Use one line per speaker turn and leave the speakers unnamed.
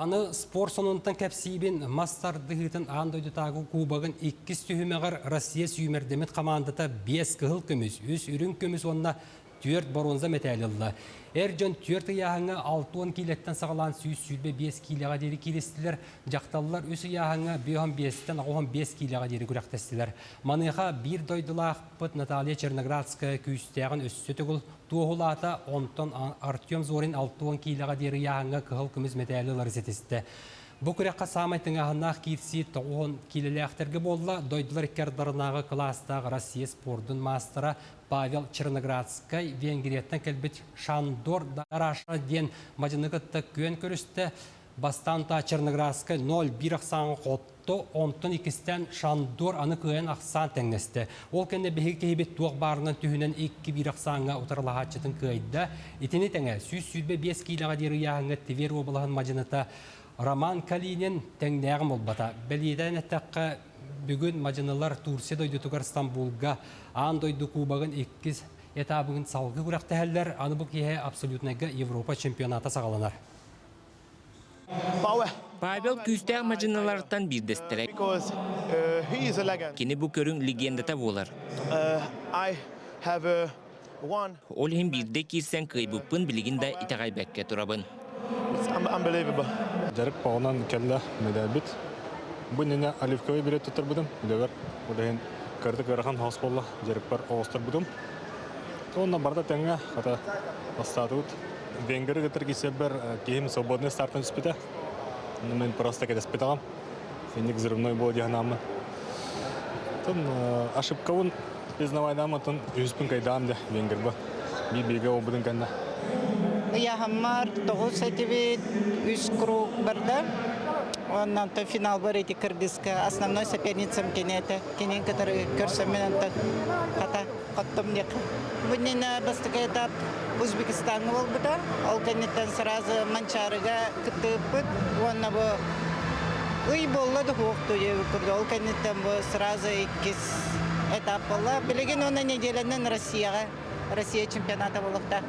Аны спорт сонунтан кэпсиибин мас тардыһыытын аан дойдутааҕы кубогын иккис түһүмэҕэр Россия сүүмэрдэммит хамаандата биэс кыһыл көмүс, үс үрүҥ көмүс уонна түөрт боруонза мэтээл ылла. Эр дьон түөрт ыйааһыҥҥа 60 киилэттэн саҕалаан 125 киилэҕэ диэри кииристилэр. Дьахталлар үс ыйааһыҥҥа 55-тэн 85 киилэҕэ диэри күрэхтэстилэр. Маныаха биир дойдулаахпыт Наталья Черноградская күүстээҕин өссө төгүл туоһулаата, онтон Артем Зорин 60 киилэҕэ диэри ыйааһыҥҥа кыһыл көмүс мэтээли ылары ситистэ. Бу күрэххэ саамай тыҥааһыннаах киирсии 90 киилэлээхтэргэ буолла. Дойдулар икки ардыларынааҕы кылаастаах Россия спордун маастара Павел Черноградскай Венгрияттан кэлбит Шандор Дараша диэн мадьыны кытта күөн көрүстэ. Бастаан та Черноградскай 0-1 ахсааҥҥа хотто, онтон иккистээн Шандор аны кыайан ахсаан тэҥнэстэ. Ол кэннэ биһиги киһибит туох баарынан түһүнэн 2-1 ахсааҥҥа утарылаһааччытын кыайда. Итини тэҥэ 125 киилэҕэ диэри ыйааһыҥҥа Тверь уобалаһын мадьыныта Роман Калинин тэҥнээҕин булбата. Бэлиэтээн эттэххэ, бүгүн мадьынылар Турция дойдутугар Стамбулга аан дойду кубогын иккис этабын салгыы күрэхтэһэллэр. Аны бу киэһэ абсолютнайга Европа чемпионата саҕаланар.
Павел күүстээх мадьыналартан биирдэстэрэ. Кини бу көрүҥ легендата буолар. Ол иһин биирдэ киирсэн кыайбыппын билигин да итэҕэйбэккэ турабын.
Дьарык оҕонон кэллэ мэдээлбит. Бу иннинэ оливковый билет туттарбытым үлэбэр. Ол иһин кырдык ыарахан хаос буолла дьарыкпар оҕустарбытым. Уонна барыта тэҥҥэ хата бастаатыбыт. Венгры кытары киирсэрбэр киһим свободный стартан түспүтэ. Мен просто кэтэспэтэҕим. Инник взрывной буо диэн анааммын. Тон ошибкабын признавайдаам, оттон үһүспүн кайдаам дэ Венгрба. Биир бииргэ буолбутун кэннэ.
Ыйааһыммар тоҕус этибит, үс круг барда. Уонна онтон финалбар ити кыргызка основной соперницам кини этэ. Кинин кытары көрсөммүн онтон хата хоттум диэххэ. Бу иннинэ бастакы этап Узбекистаҥҥа буолбута. Ол кэнниттэн сразу Манчаарыга кыттыыппыт уонна бу ый буолла да суох курдук. Ол кэнниттэн бу сразу иккис этап буолла. Билигин уонна неделянан Россияҕа Россия чемпионата буолуохтаах.